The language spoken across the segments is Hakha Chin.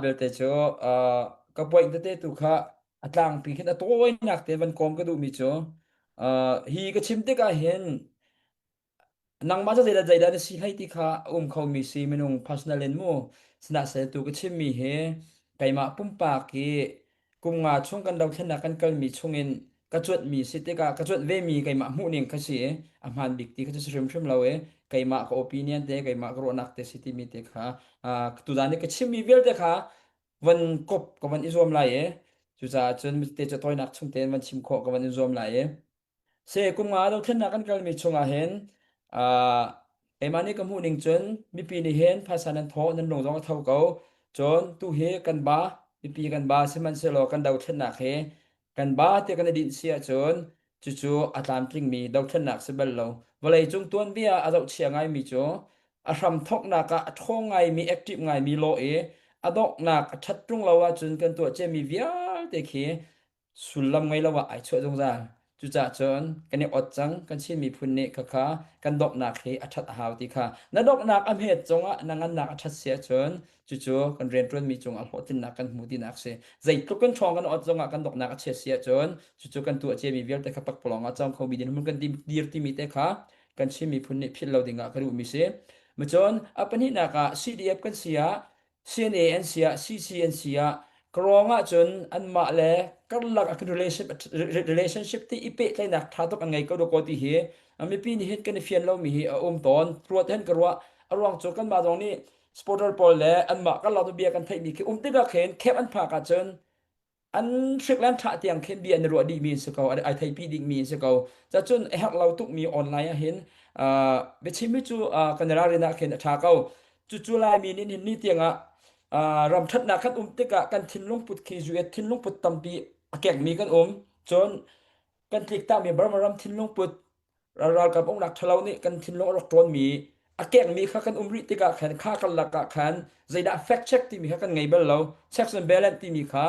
Belte cu ka point tete tu kha a tlangpi khin a tawinak te van kawm ka duhmi cu hi ka chim tikah hin nangmah cu zeidah zeidah na si hlei ti kha a um khomi si minung personal in mu sihmanhsehlaw tu ka chimmi hi keimah pumpak i kum nga chung kan dothlennak kan kalmi chungin ka cuanhmi si tikah ka cuanh vemi keimah hmuhning kha si i a hmaan bik ti kha cu si hrimhrim lo i keimah ka opinion te keimah ka ruahnak te si timi te kha tuzaan i ka chimmi vialte kha van kop ka van i zuam lai i cucaah cun te cu tawinak chung tein van chim khawh ka van i zuam lai i Se kum nga dothlennak kan kalmi chungah hin keimah nih ka hmuh ning cun mipi nih hin phaisa nan thawh nan lung zong a tho ko. Cun tu hi kan ba mipi kan ba sihmanhsehlaw kan dothlennak hi kan ba ti kan i dinh si ahcun cucu a tlamtlingmi dothlennak si bal lo. Vawleicung tuanbia a zohchia ngaimi cu a hramthawknak ah a ṭhawng ngaimi active ngaimi law i a donghnak a ṭhat ṭung lo ahcun kan tuah ciami vialte khi sullam ngei lo ah ai chuah zungzal. Cucaah cun kan i ot cang, kan Chin miphun nih khakha kan donghnak hi a ṭhat a hau ti kha. Na donghnak a hmet cungah na ngannak a ṭhat si ahcun cucu kan rianṭuanmi cungah hlawhtlinnak kan hmu tinak a si. Zeitluk kan ṭhawng kan ot zongah kan donghnak a chiat si ahcun cucu kan tuah ciami vialte kha pakpalawng ah cang khomi dirhmun kan dir timi te kha kan Chin miphun nih philh lo dingah ka duhmi si. Macun a pahnihnak ah CDF kan si ah CNA an si ah CC an si ah ka ruang ahcun anmah le karlak ah kan relationship ti i pehtlaihnak ṭha tuk an ngei ko dawkaw ti hi mipi nih hin kan i fian lomi hi a um tawn. Ruat hin ka ruah. A ruang cu kanmah zong nih supporter pawl le anmah karlak bia kan theihmi khi um tikah khin camp an phak ahcun an hrik le an thah tiang khin bia an i ruah dihmi an si ko ai theipi dihmi an si ko cacun a herh lo tukmi online ah hin biachim hi cu kan i ralrin ah khin a ṭha ko cucu laimi nih hin ni tiangah ram ṭhatnak kan um tikah kan thinlung put khi US thinlung put tampi a kekmi kan um cun kan tliktakmi Burma ram thinlung put ralkap uknak ṭhalo nih kan thinlung a rak ṭawnmi a kekmi kha kan um rih tikah khan kha karlak ah khan zeidah fact check timi kha kan ngei bal lo checks and balance timi kha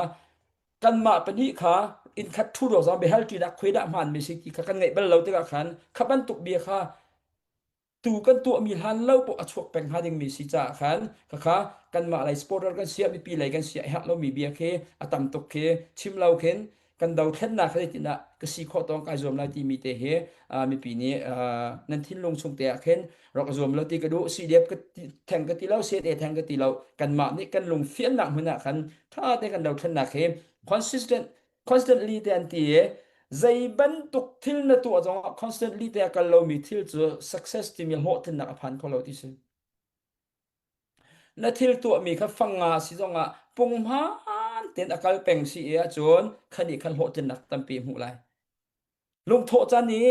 kanmah pahnih kha innkhat ṭhu ruang zong biahal ṭinak khuai dah hmaanmi si ti kha kan ngeih bal lo tikah khan kha bantuk bia kha tu kan tuahmi hlan lo poh a chuak peng hnga dingmi si caah khan khakha kanmah lei supporter kan siah mipi lei kan siah a herh lomi bia khi a tam tuk khi chim lo khin kan dothlennak hi zeitindah ka si khawh tawng kai zuam lai timi te hi mipi nih nan thinlung chung te ah khin rak zuam lo ti ka duh CDF ka theng ka ti lo CNA theng ka ti lo kanmah nih kan lung fiannak hmun ah khan tha te kan dothlennak hi consistent constantly te an ti i zei bantuk thil na tuah zongah constantly te a kal lomi thil cu success timi hlawhtlinnak a phan kho lo ti si Na thil tuahmi kha fang nga si zongah punghman tein a kal peng si i ahcun khanih khan hlawhtlinnak tampi a hmuh lai. Lungthawh caan i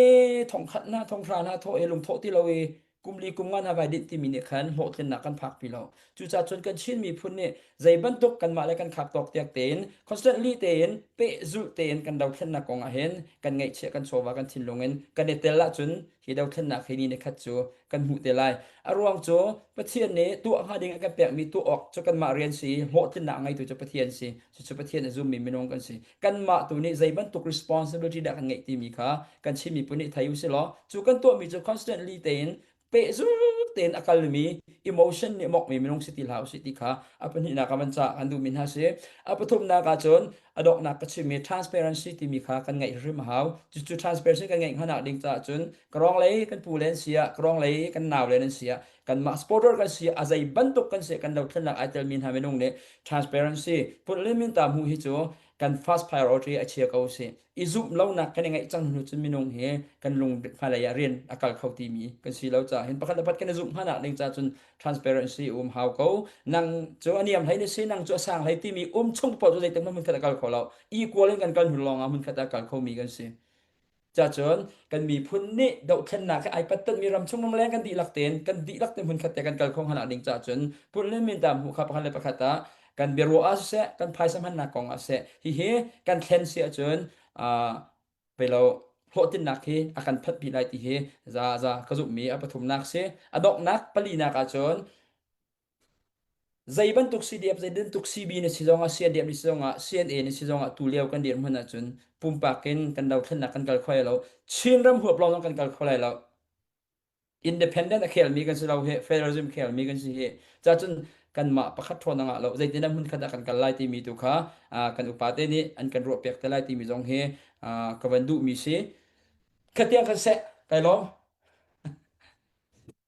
thongkhat hna thonghra hna thawh i lungthawh ti lo i kum li kum nga hna vai dinh timi nih khan hlawhtlinnak kan phak pi lo. Cucaah cun kan Chin miphun nih zei bantuk kanmah le kan khak tawk tiak tein constantly tein pehzulh tein kan dothlennak kong ah hin kan ngeihchiah kan chawva kan thinlung in kan i tel ahcun hi dothlennak hi ni ni khat cu kan hmuh te lai. A ruang cu Pathian nih tuah hnga ding a kan pekmi tuah awk cu kanmah rian si i hlawhtlinnak a ngeitu cu Pathian si. Cucu Pathian a zummi minung kan si. Kanmah tu nih zei bantuk responsibility dah kan ngeih timi kha kan Chin miphun nih thei usih law cu kan tuahmi cu constantly tein pehzul tein a kalmi emotion nih mokmi minung si ti hlah usih ti kha a pahnihnak ah van cah kan duhmi hna si. A pathumnak ah cun a donghnak ka chimmi transparency timi kha kan ngeih hrim a hau. Cucu transparency kan ngeih hngak ding caah cun Karong lei kan pu le an si ah, karong lei kan nau le an si ah, kanmah supporter kan si a zei bantuk kan si kan dothlennak ai telmi hna minung nih transparency pulh ta hmu hi cu kan first priority a chia ko si i zumh lonak kan i ngeih cang hnu cun minung hi kan lung hmailei ah rian a kal kho timi kan si lo caah hin pakhat le pakhat kan i zumh hmanak ding caah cun transparency um hau ko nang cu a niam hlei ni si nang cu a sang hlei timi um chung paoh cu zeitik hmanh hmunkhat a kal kho lo equal in kan kal hnu lawng ah hmunkhat a kal kho mi kan si Cacun kan miphun nih dohthlennak he ai pattanmi ramchung ramleng kan dihlak tein kan dihlak tein hmunkhat te kan kal kho hna ding caah cun pulh min ta hmuh kha pakhat le pakhat ah kan biaruah ah siseh kan phaisa hmannak kong ah siseh hihi kan thlen si ahcun pei lo hlawhtlinnak hi a kan phatpi lai ti hi za za ka zumhmi a pathumnak si a donghnak palinak ahcun Zei bantuk CDF, zei bantuk CB na si zongah, CNDF na si zongah, CNA na si zongah tu lio kan dirhmun ahcun pumpak in kan dothlennak kan kal kho lai lo. Chinram huap lawng zong kan kal kho lai lo. Independent a khelmi kan si lo hi, federalism khelmi kan si hi. Cacun kanmah pakhat ṭhawn a ngah lo. Zeitindah hmunkhat ah kan kal lai timi tu kha kan upa te nih an kan ruahpiak te lai timi zong hi ka van duhmi si. Khatiang kan seh. Kai lawm.